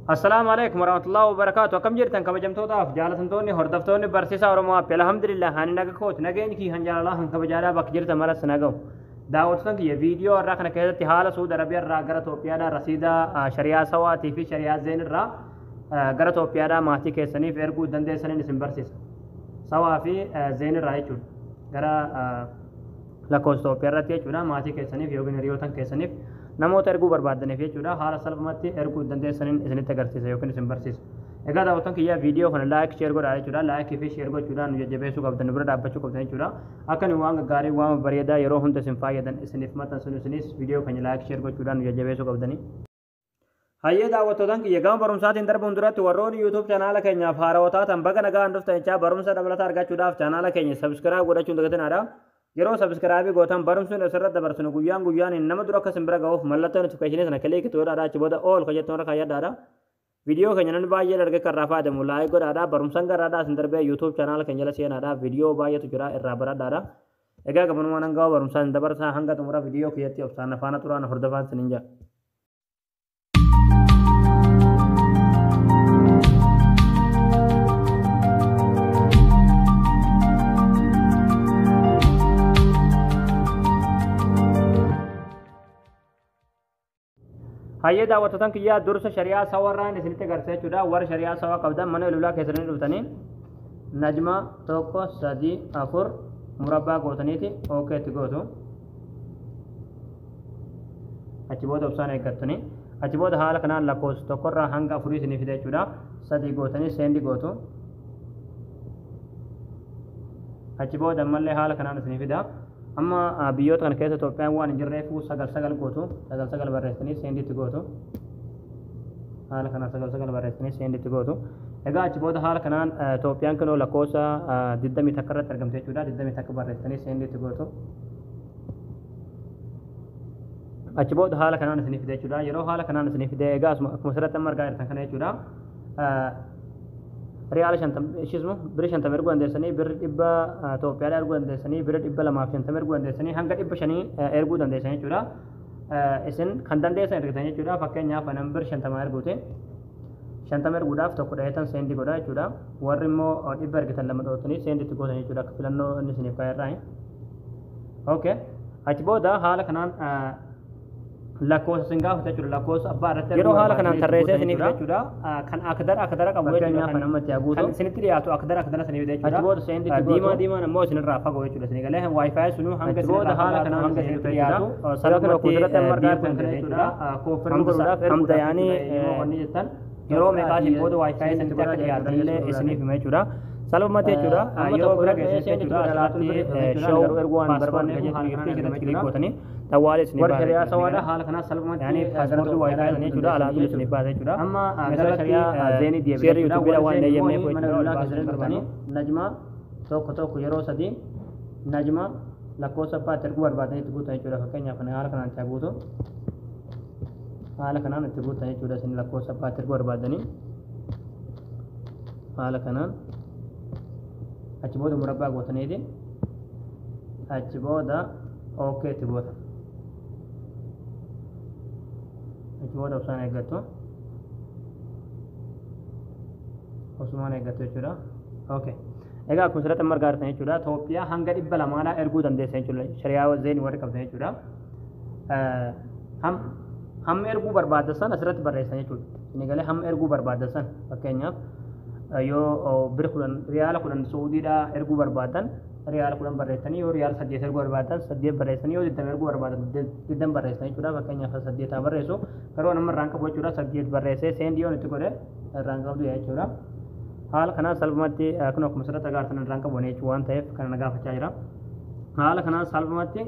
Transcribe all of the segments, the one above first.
Assalaamu alaikum warahmatullahi wabarakaatu. Akkam jirtan kabajamtootaaf jaalatamtoonni hordoftoonni barsiisaa Oromoo App. Alhamdulillah, ani naga kooti, nageenyi kiyya han jaalalaa han kabajaadaa bakka jirtan maras naga'u. Daawwattoota kiyya, viidiyoo har'aa kana keessatti haala Suudi Arabiyaa irraa gara Itoophiyaadhaa rasiida shari'aa sawaatii fi shari'aa zeen irraa gara Itoophiyaadhaa maatii keessaniif erguu dandeessaniin isin barsiisa. Sawaa fi zeen irraa jechuudha. Gara lakkoofsa Itoophiyaa irratti jechuudha, maatii keessaniif yookiin hiriyootan keessaniif, namoota erguu barbaadaniif jechuudha, haala salphumatti erguu dandeessaniin isinitti agarsiisa yookiin isin barsiisa. Egaa daawwattoon kiyya, viidiyoo kana like, share godhaa jechuudha. Like fi share gochuudhaan nu jajjabeessuu qabdan, nu bira dhaabbachuu qabdan jechuudha. Akka nu waan gaggaarii, waan bareedaa yeroo hunda isin fayyadan isiniif maxxansinu, isinis viidiyoo keenya like, share gochuudhaan nu jajjabeessuu qabdanii. Hayyee daawwattootaan kiyya, gama barumsaatiin darbuun duratti warroonni YouTube chaanaala keenyaaf haarawaa taatan baga nagaan dhuftan jechaa, barumsa dabalataa argachuudhaaf chaanaala keenya subscribe godhachuun dagatinaa. Yeroo subscribe gootan barumsuun asirratti dabarsinu guyyaan guyyaan nama dura akka isin bira ga'uuf mallattoo notification sana click godhaadha. Achi booda all ka jettuun irra kaayyadhaadha. Viidiyoo keenya namni baay'een argee kan irraa fayyadamu like godhaadha. Barumsaan garaadhaa isin darbee YouTube chaanaala keenya jala seenaadha. Viidiyoo baay'eetu jira, irraa baradhaadha. Egaa gabanumaan hanga barumsaan isin dabarsaa, hanga xumura viidiyoo kiyyatti obsaan afaana turaan hordofaan isiniin jedha. Hayyee daawwattootaan kiyyaa, dursa shari'aa sawarraan isinitti agarsiisa jechuudha. Warra shari'aa sawaa qabdan mana ilulaa keessanii dhuftanii najma 1 3 4 murabbaa gootaniiti okay itti gootu. Achi booda obsaan eeggattanii, achi booda haala kanaan lakkoofsa tokkorraa hanga afurii isinii fida jechuudha. Sadii gootanii send gootu. Achi booda ammallee haala kanaan isinii fida. Amma biyyoota kana keessa Itoophiyaan waan hin jirreef 99 gootu, 99 barreessanii send itti gootu. Haala kanaan 99 barreessanii send itti gootu. Egaa achi booda haala kanaan Itoophiyaan kunoo lakkoofsa 21 irratti argamte jechuudha. 21 barreessanii send itti gootu. Achi booda haala kanaan isinii fide jechuudha. Yeroo haala kanaan isinii fide, egaa akkuma asirratti amma argaa jirtan kana jechuudha. Riyaala 50 ishismu birri 50 erguu dandeessanii, birri 100 Itoophiyaadhaa erguu dandeessanii, birri 250 erguu dandeessanii, hanga 500 erguu dandeessan jechuudha. Isin kan dandeessan ergitan jechuudha. Fakkeenyaaf anan birri 50 erguute. 50 erguudhaaf tokko dhaheetan send godha jechuudha. Warri immoo 100 ergitan lama dhootanii send itti gootan jechuudha, akka filannoo inni isiniif kaa'e. Okay. Achi booda haala kanaan lakkoofsa isin gaafata jechuudha. Lakkoofsa abbaa irratti yeroo haala kanaan tarreessee isiniif jechuudha. Kan akdara akdara qabu jechuudha. Kan namatti haguutu. Kan isinitti dhiyaatu akdara akdara isiniif jechuudha. Achi booda send itti gootu. Diimaa diimaan ammoo isinirraa fagoo jechuudha. Isin galee wifi sunuu hanga isinirraa haala kanaan hanga isinitti dhiyaatu salphumatti beekuu dandeenya jechuudha. Confirm godhuudhaaf hamda yaanii yeroo meeqaatiin booda wifi isinitti akka dhiyaatan illee isiniif hima jechuudha. Salphumatti jechuudha. Yeroo bira geessan jechuudha. Asirratti show passport jettu irratti click gootanii xawwaala isinii baasa. Warra shari'aa sawaadha haala kanaa salphumatti yaani paaspoortii wifi sana jechuudha, alaatul isinii baasa jechuudha. Amma gara shari'aa zeenii deebi'ee seerri yuutuubiidha waan eeyyamneef jechuudha. Ol baasuu hin barbaannu. Najma 1 1 yeroo sadii najma lakkoofsa abbaa itti erguu barbaadan itti guutan jechuudha. Fakkeenyaaf kana haala kanaan itti guutu. Haala kanaan itti guutan jechuudha, isin lakkoofsa abbaa itti erguu barbaadanii. Haala kanaan achi booda murabbaa gootaniiti achi booda okay itti goota. Achi booda obsaan eeggattu, osumaan eeggattu jechuudha. Okay. Egaa akkuma asirratti amma argaa jirtan jechuudha, Itoophiyaa hanga 200dhaa erguu dandeessan jechuudha. Shari'aa zeenii warri qabdan jechuudha. Hamma erguu barbaaddan san asirratti barreessan jechuudha. Inni galee hamma erguu barbaaddan san, fakkeenyaaf yoo bira 10, riyaala 10 Suudiidhaa erguu barbaadan riyaala 10 barreessanii, yoo riyaala 8 erguu barbaadan 8 barreessanii, yoo 20 erguu barbaadan 20 barreessan jechuudha. Fakkeenyaaf 8 haa barreessu, garuu nama irraan qabu jechuudha. 8 barreessee send yoon itti godhe irraan qabdu jechuudha. Haala kanaan salphumatti kun akkuma asirratti agartan irraan qabu jechuudha waan ta'eef kana na gaafachaa jira. Haala kanaan salphumatti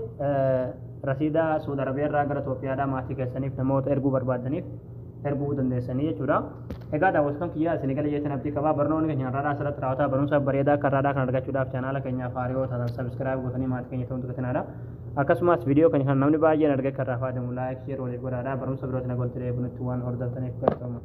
rasiida Suudi Arabiyaa irraa gara Itoophiyaadhaa maatii keessaniif, namoota erguu barbaadaniif erguu dandeessanii jechuudha. Egaa daawwattoota kiyyaa, isin gala jeetan abdii qabaa. Barnoonni keenya har'aadhaa asirratti raawwataa. Barumsa bareedaa akka har'aadhaa kan argachuudhaaf chaanaala keenyaaf haaraa taatan subscribe gootanii maatii keenya ta'uun dagatinaa. Akkasumas viidiyoo keenya kan namni baay'een argee kan irraa fayyadamu like, share waliif godhaadha. Barumsa birootiin nagoolti deebinutti waan hordoftaniif galatooma.